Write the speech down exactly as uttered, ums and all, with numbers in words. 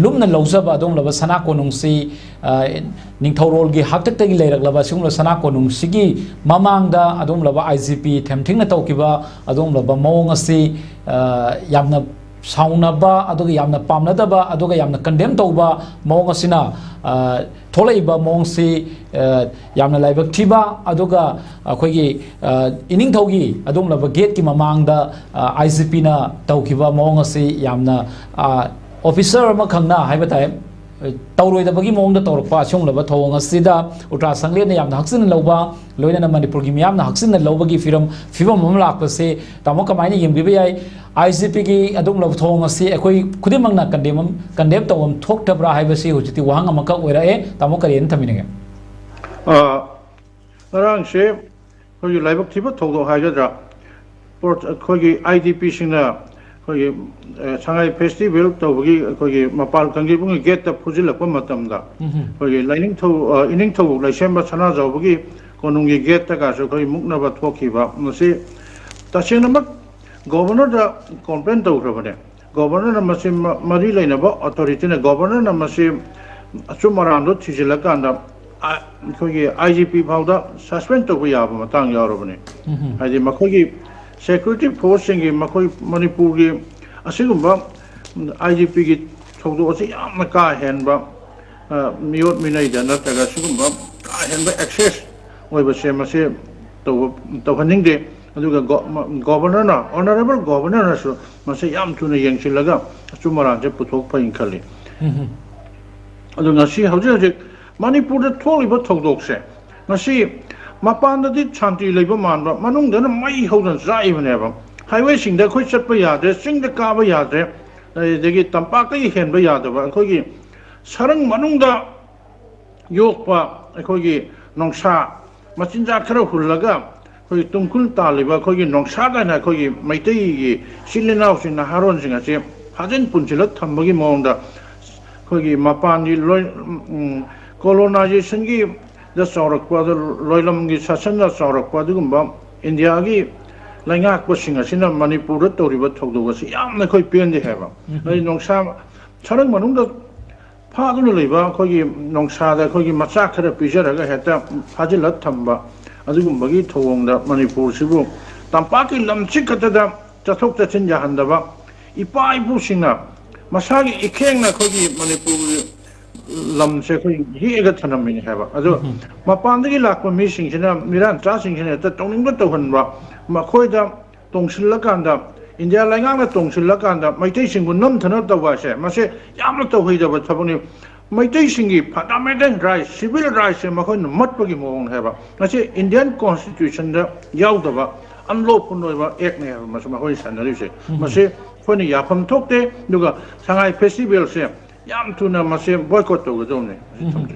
ꯂꯨꯝꯅ ꯂꯧꯖꯕ ꯑꯗꯨꯒꯨꯝꯂꯕ ꯁꯅꯥ ꯀꯣꯅꯨꯡꯁꯤ, ꯑ, ꯅꯤꯡꯊꯧꯔꯣꯜꯒꯤ ꯍꯥꯛꯇꯛꯇꯒꯤ ꯂꯩꯔꯛꯂꯕ ꯑꯁꯤꯒꯨꯝꯂꯕ ꯁꯅꯥ ꯀꯣꯅꯨꯡꯁꯤꯒꯤ ꯃꯃꯥꯡꯗ ꯑꯗꯨꯒꯨꯝꯂꯕ ꯑꯥꯏ ꯖꯤ ꯄꯤ ꯊꯦꯝꯊꯤꯡꯅ ꯇꯧꯈꯤꯕ ꯑꯗꯨꯒꯨꯝꯂꯕ ꯃꯑꯣꯡ ꯑꯁꯤ, ꯑ, ꯌꯥꯝꯅ ꯁꯥꯎꯅꯕ, ꯑꯗꯨꯒ ꯌꯥꯝꯅ ꯄꯥꯝꯅꯗꯕ, ꯑꯗꯨꯒ ꯌꯥꯝꯅ ꯀꯟꯗꯦꯝ ꯇꯧꯕ ꯃꯑꯣꯡ ꯑꯁꯤꯅ, ꯑ, ꯊꯣꯛꯂꯛꯏꯕ ꯃꯑꯣꯡꯁꯤ, ꯑ, ꯌꯥꯝꯅ ꯂꯥꯏꯕꯛ ꯊꯤꯕ, ꯑꯗꯨꯒ ꯑꯩꯈꯣꯏꯒꯤ, ꯑ, ꯏꯅꯤꯡꯊꯧꯒꯤ ꯑꯗꯨꯒꯨꯝꯂꯕ ꯒꯦꯠꯀꯤ ꯃꯃꯥꯡꯗ, ꯑ, ꯑꯥꯏ ꯖꯤ ꯄꯤꯅ ꯇꯧꯈꯤꯕ ꯃꯑꯣꯡ ꯑꯁꯤ ꯌꯥꯝꯅ, ꯑ, ꯑꯣꯐꯤꯁꯔ ꯑꯃꯈꯛꯅ ꯍꯥꯏꯕ ꯇꯥꯏ, ꯇꯧꯔꯣꯏꯗꯕꯒꯤ ꯃꯑꯣꯡꯗ ꯇꯧꯔꯛꯄ ꯑꯁꯤꯒꯨꯝꯂꯕ ꯊꯧꯑꯣꯡ ꯑꯁꯤꯗ ꯎꯜꯇꯥ ꯁꯪꯂꯦꯟꯅ ꯌꯥꯝꯅ ꯍꯛꯆꯤꯟꯅ ꯂꯧꯕ, ꯂꯣꯏꯅꯅ ꯃꯅꯤꯄꯨꯔꯒꯤ ꯃꯤꯌꯥꯝꯅ ꯍꯛꯆꯤꯟꯅ ꯂꯧꯕꯒꯤ ꯐꯤꯔꯝ, ꯐꯤꯕꯝ ꯑꯃ ꯂꯥꯛꯄꯁꯦ ꯇꯥꯃꯣ ꯀꯃꯥꯏꯅ ꯌꯦꯡꯕꯤꯕ ꯌꯥꯏ? ꯑꯥꯏ ꯖꯤ ꯄꯤꯒꯤ ꯑꯗꯨꯒꯨꯝꯂꯕ ꯊꯧꯑꯣꯡ ꯑꯁꯤ ꯑꯩꯈꯣꯏ ꯈꯨꯗꯤꯡꯃꯛꯅ ꯀꯟꯗꯦꯝ, ꯀꯟꯗꯦꯝ ꯇꯧꯐꯝ ꯊꯣꯛꯇꯕ꯭ꯔꯥ ꯍꯥꯏꯕꯁꯤ ꯍꯧꯖꯤꯛꯇꯤ ꯋꯥꯍꯪ ꯑꯃꯈꯛ ꯑꯣꯏꯔꯛꯑꯦ꯫ ꯇꯥꯃꯣ ꯀꯔꯤ ꯍꯥꯏꯅ ꯊꯝꯕꯤꯅꯤꯡꯉꯦ? ꯑ, ꯉꯔꯥꯡꯁꯦ ꯑꯩꯈꯣꯏꯒꯤ ꯂꯥꯏꯕꯛ ꯊꯤꯕ ꯊꯧꯗꯣꯛ ꯍꯥꯏꯒꯗ꯭ꯔꯥ, ꯄꯣꯠ-, ꯑꯩꯈꯣꯏꯒꯤ ꯑꯥꯏ ꯗꯤ ꯄꯤꯁꯤꯡꯅ ꯑꯩꯈꯣꯏꯒꯤ, ꯑ, ꯁꯉꯥꯏ ꯐꯦꯁꯇꯤꯚꯦꯜ ꯇꯧꯕꯒꯤ ꯑꯩꯈꯣꯏꯒꯤ ꯃꯄꯥꯜ ꯀꯥꯡꯖꯩꯕꯨꯡꯒꯤ ꯒꯦꯠꯇ ꯐꯨꯖꯤꯜꯂꯛꯄ ꯃꯇꯝꯗ, ꯎꯝꯍꯨꯝ꯫ ꯑꯩꯈꯣꯏꯒꯤ ꯂꯥꯏꯅꯤꯡꯊꯧ, ꯑ, ꯏꯅꯤꯡꯊꯧ ꯂꯩꯁꯦꯝꯕ ꯁꯅꯥꯖꯥꯎꯕꯒꯤ ꯀꯣꯅꯨꯡꯒꯤ ꯒꯦꯠꯇꯒꯁꯨ ꯑꯩꯈꯣꯏ ꯃꯨꯛꯅꯕ ꯊꯣꯛꯈꯤꯕ, ꯃꯁꯤ ꯇꯁꯦꯡꯅꯃꯛ ꯒꯣꯕꯔꯅꯔꯗ ꯀꯣꯝꯄ꯭ꯂꯦꯟ ꯇꯧꯈ꯭ꯔꯕꯅꯦ꯫ ꯒꯣꯕꯔꯅꯔꯅ ꯃꯁꯤ ꯃ-, ꯃꯔꯤ ꯂꯩꯅꯕ ꯑꯣꯊꯣꯔꯤꯇꯤꯅ ꯒꯣꯕꯔꯅꯔꯅ ꯃꯁꯤ ꯑꯆꯨꯝ ꯑꯔꯥꯟꯗꯣ ꯊꯤꯖꯤꯜꯂꯀꯥꯟꯗ, ꯑ, ꯑꯩꯈꯣꯏꯒꯤ ꯑꯥꯏ ꯖꯤ ꯄꯤ ꯐꯥꯎꯗ ꯁꯁꯄꯦꯟ ꯇꯧꯕ ꯌꯥꯕ ꯃꯇꯥꯡ ꯌꯥꯎꯔꯕꯅꯦ꯫ ꯎꯝꯍꯨꯝ꯫ ꯍꯥꯏꯗꯤ ꯃꯈꯣꯏꯒꯤ ꯁꯦꯀ꯭ꯌꯨꯔꯤꯇꯤ ꯐꯣꯔꯁꯁꯤꯡꯒꯤ, ꯃꯈꯣꯏ ꯃꯅꯤꯄꯨꯔꯒꯤ ꯑꯁꯤꯒꯨꯝꯕ ꯑꯥꯏ ꯖꯤ ꯄꯤꯒꯤ ꯊꯧꯗꯣꯛ ꯑꯁꯤ ꯌꯥꯝꯅ ꯀꯥ ꯍꯦꯟꯕ, ꯑ, ꯃꯤꯑꯣꯠ ꯃꯤꯅꯩꯗ ꯅꯠꯇ꯭ꯔꯒ ꯁꯤꯒꯨꯝꯕ ꯀꯥ ꯍꯦꯟꯕ ꯑꯦꯛꯁꯦꯁ ꯑꯣꯏꯕꯁꯦ ꯃꯁꯤ ꯇꯧꯕ, ꯇꯧꯍꯟꯅꯤꯡꯗꯦ꯫ ꯑꯗꯨꯒ ꯒꯣ-, ꯃ-, ꯒꯣꯕꯔꯅꯔꯅ, ꯑꯣꯅꯔꯦꯕꯜ ꯒꯣꯕꯔꯅꯔꯅꯁꯨ ꯃꯁꯤ ꯌꯥꯝ ꯊꯨꯅ ꯌꯦꯡꯁꯤꯜꯂꯒ ꯑꯆꯨꯝ ꯑꯔꯥꯟꯁꯦ ꯄꯨꯊꯣꯛꯄ ꯐꯩꯅ ꯈꯜꯂꯤ꯫ ꯎꯝ, ꯎꯝ꯫ ꯑꯗꯣ ꯉꯁꯤ ꯍꯧꯖꯤꯛ ꯍꯧꯖꯤꯛ ꯃꯅꯤꯄꯨꯔꯗ ꯊꯣꯛꯂꯤꯕ ꯊꯧꯗꯣꯛꯁꯦ, ꯉꯁꯤ ꯃꯄꯥꯟꯗꯗꯤ ꯁꯥꯟꯇꯤ ꯂꯩꯕ ꯃꯥꯟꯕ, ꯃꯅꯨꯡꯗꯅ ꯃꯩ ꯍꯧꯗꯅ ꯆꯥꯛꯏꯕꯅꯦꯕ꯫ ꯍꯥꯏꯋꯦꯁꯤꯡꯗ ꯑꯩꯈꯣꯏ ꯆꯠꯄ ꯌꯥꯗ꯭ꯔꯦ, ꯆꯤꯡꯗ ꯀꯥꯕ ꯌꯥꯗ꯭ꯔꯦ, ꯑꯗꯒꯤ ꯇꯝꯄꯥꯛꯇꯒꯤ ꯍꯦꯟꯕ ꯌꯥꯗꯕ ꯑꯩꯈꯣꯏꯒꯤ ꯁꯔꯪ ꯃꯅꯨꯡꯗ ꯌꯣꯛꯄ ꯑꯩꯈꯣꯏꯒꯤ ꯅꯣꯡꯁꯥ ꯃꯆꯤꯟꯖꯥꯛ ꯈꯔ ꯍꯨꯜꯂꯒ ꯑꯩꯈꯣꯏꯒꯤ ꯇꯨꯡꯈꯨꯜ ꯇꯥꯜꯂꯤꯕ ꯑꯩꯈꯣꯏꯒꯤ ꯅꯣꯡꯁꯥ ꯀꯥꯏꯅ ꯑꯩꯈꯣꯏꯒꯤ ꯃꯩꯇꯩꯒꯤ ꯏꯆꯤꯜ ꯏꯅꯥꯎꯁꯤꯡ, ꯅꯍꯥꯔꯣꯟꯁꯤꯡ ꯑꯁꯤ ꯐꯥꯖꯤꯟ ꯄꯨꯟꯁꯤꯜꯂ ꯊꯝꯕꯒꯤ ꯃꯑꯣꯡꯗ, ꯑꯩꯈꯣꯏꯒꯤ ꯃꯄꯥꯟꯒꯤ ꯂꯣꯏ-, ꯎꯝ, ꯀꯣꯂꯣꯅꯥꯏꯖꯦꯁꯟꯒꯤ ꯗ ꯆꯥꯎꯔꯛꯄ, ꯑꯗꯨ ꯂꯣꯏꯂꯝꯒꯤ ꯁꯥꯁꯟꯗ ꯆꯥꯎꯔꯛꯄ ꯑꯗꯨꯒꯨꯝꯕ ꯏꯟꯗꯤꯌꯥꯒꯤ ꯂꯩꯉꯥꯛꯄꯁꯤꯡ ꯑꯁꯤꯅ ꯃꯅꯤꯄꯨꯔꯗ ꯇꯧꯔꯤꯕ ꯊꯧꯗꯣꯛ ꯑꯁꯤ ꯌꯥꯝꯅ ꯑꯩꯈꯣꯏ ꯄꯦꯟꯗꯦ ꯍꯥꯏꯕ꯫ ꯎꯝ꯫ ꯑꯩ ꯅꯣꯡꯁꯥ ꯁꯔꯪ ꯃꯅꯨꯡꯗ ꯐꯥꯗꯨꯅ ꯂꯩꯕ ꯑꯩꯈꯣꯏꯒꯤ ꯅꯣꯡꯁꯥꯗ ꯑꯩꯈꯣꯏꯒꯤ ꯃꯆꯥꯛ ꯈꯔ ꯄꯤꯖꯔꯒ ꯍꯦꯛꯇ ꯐꯥꯖꯤꯜꯂ ꯊꯝꯕ, ꯑꯗꯨꯒꯨꯝꯕꯒꯤ ꯊꯧꯑꯣꯡꯗ ꯃꯅꯤꯄꯨꯔꯁꯤꯕꯨ ꯇꯝꯄꯥꯛꯀꯤ ꯂꯝꯁꯤ ꯈꯛꯇꯗ ꯆꯠꯊꯣꯛ ꯆꯠꯁꯤꯟ ꯌꯥꯍꯟꯗꯕ, ꯏꯄꯥ ꯏꯄꯨꯁꯤꯡꯅ ꯃꯁꯥꯒꯤ ꯏꯈꯦꯡꯅ ꯑꯩꯈꯣꯏꯒꯤ ꯃꯅꯤꯄꯨꯔ ꯂꯝꯁꯦ ꯑꯩꯈꯣꯏ ꯌꯦꯛꯑꯒ ꯊꯅꯝꯃꯤꯅꯤ ꯍꯥꯏꯕ꯫ ꯑꯗꯣ ꯃꯄꯥꯟꯗꯒꯤ ꯂꯥꯛꯄ ꯃꯤꯁꯤꯡꯁꯤꯅ, ꯃꯤꯔꯥꯟꯆꯥꯁꯤꯡꯁꯤꯅ ꯍꯦꯛꯇ ꯇꯧꯅꯤꯡꯕ ꯇꯧꯍꯟꯕ, ꯃꯈꯣꯏꯗ ꯇꯣꯡꯁꯤꯜꯂꯀꯥꯟꯗ, ꯏꯟꯗꯤꯌꯥ ꯂꯩꯉꯥꯛꯅ ꯇꯣꯡꯁꯤꯜꯂꯀꯥꯟꯗ ꯃꯩꯇꯩꯁꯤꯡꯕꯨ ꯅꯝꯊꯅꯕ ꯇꯧꯕ ꯍꯥꯏꯁꯦ, ꯃꯁꯤ ꯌꯥꯝꯅ ꯇꯧꯍꯩꯗꯕ ꯊꯕꯛꯅꯤ꯫ ꯃꯩꯇꯩꯁꯤꯡꯒꯤ fundamental right, civil rightꯁꯦ ꯃꯈꯣꯏꯅ ꯃꯠꯄꯒꯤ ꯃꯑꯣꯡꯅꯦ ꯍꯥꯏꯕ꯫ ꯃꯁꯤ Indian Constitutionꯗ ꯌꯥꯎꯗꯕ, unlawful ꯑꯣꯏꯕ actꯅꯦ ꯍꯥꯏꯕ ꯃꯁꯤ ꯃꯈꯣꯏꯅ ꯁꯥꯟꯅꯔꯤꯕꯁꯦ꯫ ꯃꯁꯤ ꯑꯩꯈꯣꯏꯅ ꯌꯥꯐꯝ ꯊꯣꯛꯇꯦ꯫ ꯑꯗꯨꯒ ꯁꯉꯥꯏ festivalꯁꯦ ꯌꯥꯝ ꯊꯨꯅ ꯃꯁꯤ boycott ꯇꯧꯒꯗꯧꯕꯅꯤ꯫ ꯃꯁꯤ ꯊꯝꯖꯒꯦ꯫